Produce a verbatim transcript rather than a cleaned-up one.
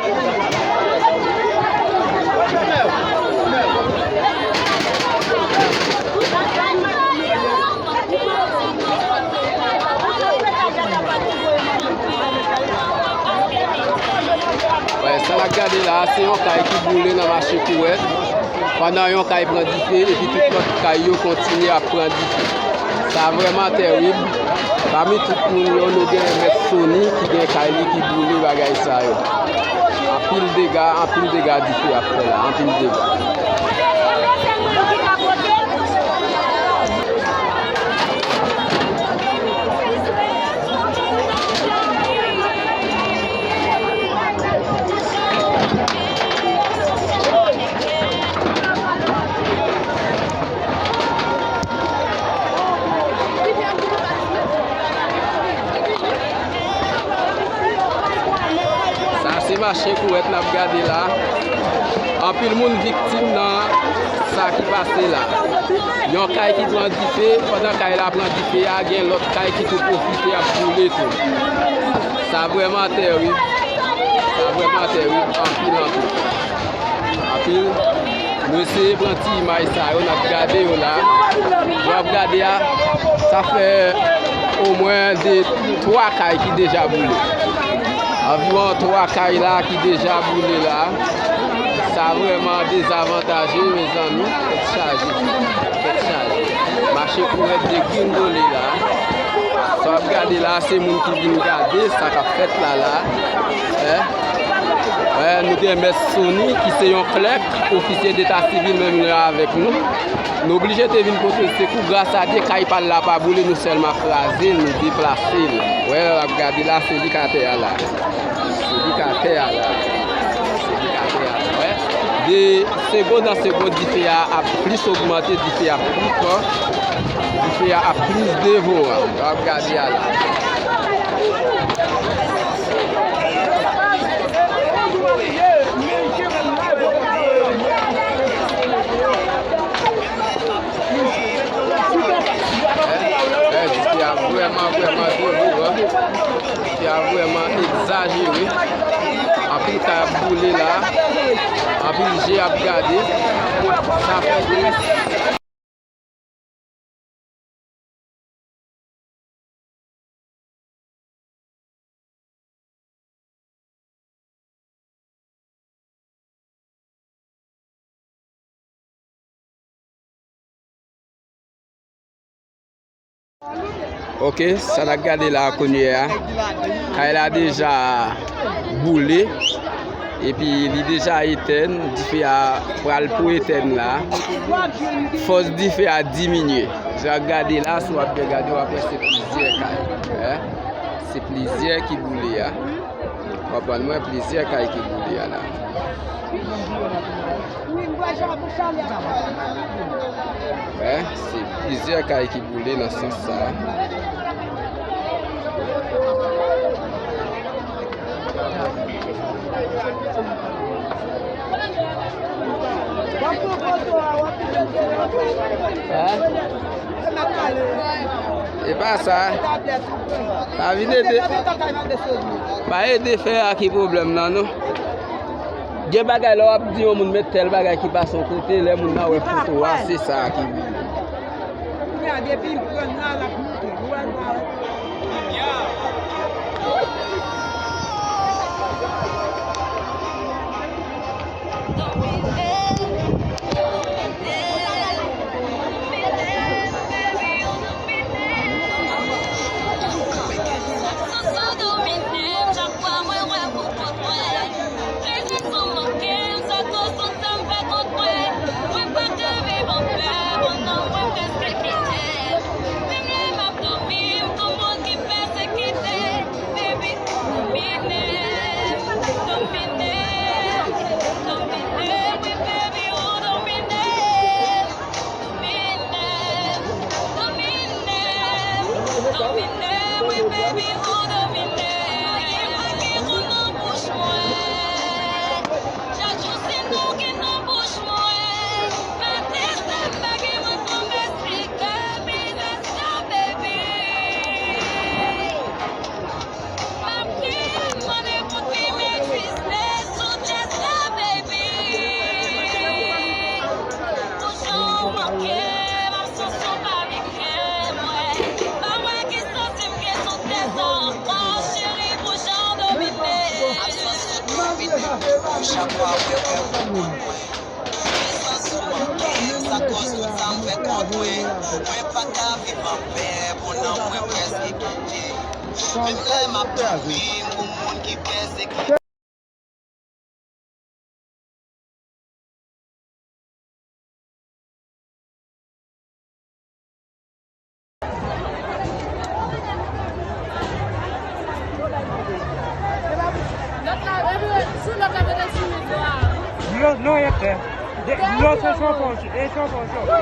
Wè, sa n ap gade la a, se yon kay ki boule nan mache Kouwèt. Pandan yon kay pran dife, epi tout lòt kay yo kontinye ap pran dife. Sa vrèman tèrib. Pami tout moun yo, nou gen Mèt Sony ki gen kay li ki boule bagay sa yo. Anpil dega, anpil dega dife ap fè la, anpil dega. Sa se mache Kouwèt n ap gade la. Anpil moun viktim nan sa ki pase la. Yon kay ki pran dife, pandan kay la pran dife a, gen lòt kay ki tou pwofite ap boule tou. Sa vrèman tèrib. Sa vrèman tèrib, anpil, anpil. Anpil. Nou eseye pran ti imaj sa yo, n ap gade yo la. Jan w ap gade a, sa fè omwen de twa kay ki deja boule. Anviwon twa kay la ki deja boule la. Sa vrèman dezavantaje, mezanmi. Tèt chaje. Tèt chaje. Mache Kouwèt degringole la. Sa w ap gade la, se moun ki vin gade sa k ap fèt la la. Hein? Wè, nou gen Mèt Sony, ki se yon klèk, ofisye deta sivil menm jan avèk nou. Nou oblije te vin pote sekou, gras a Dye, kay pa l la pa boule, nou sèlman kraze l, nou deplase l. Wè, w ap gade la, se li k atè a la. Se li k atè a la. Se li k atè a la. Wè. De segonn an segonn, dife a ap plis ogmante, dife a ap pli fò, dife a ap plis devore. W ap gade a la. Dife a vrèman, vrèman devore. Dife a vrèman egzajere. Anpil kay ap boule la. Anpil je ap gade. Sa fè tris. Ok, sa n ap gade la kounye a. Kay la deja boule. Epi li deja etèn, dife a pral pou etèn la. Fòs dife a diminye. Jan w ap gade la, si w ap byen gade, w ap wè se plizyè kay. Hein? Se plizyè ki boule a. Konprann mwen, plizyè kay ki boule a la. Wè, se plizyè kay ki boule nan sans sa a. Hein? E pa sa. Pa vin ede. Pa ede fè a ki pwoblèm nan, non. Gen bagay lè w ap di yon moun met tèl bagay ki pase yon kote, lè moun nan wè foto a, se sa ki. Kounye a, depi m pran la, l ap monte. Ou wè l pa wè. Sa koz tout sa m fè kont mwen. Mwen pa ka viv anpè, bon nan mwen prèske kite. Menm lè m ap dòmi, m gon moun ki pèsekite. Dlo, non, e fè. De, dlo se chofè, e chofè, chofè.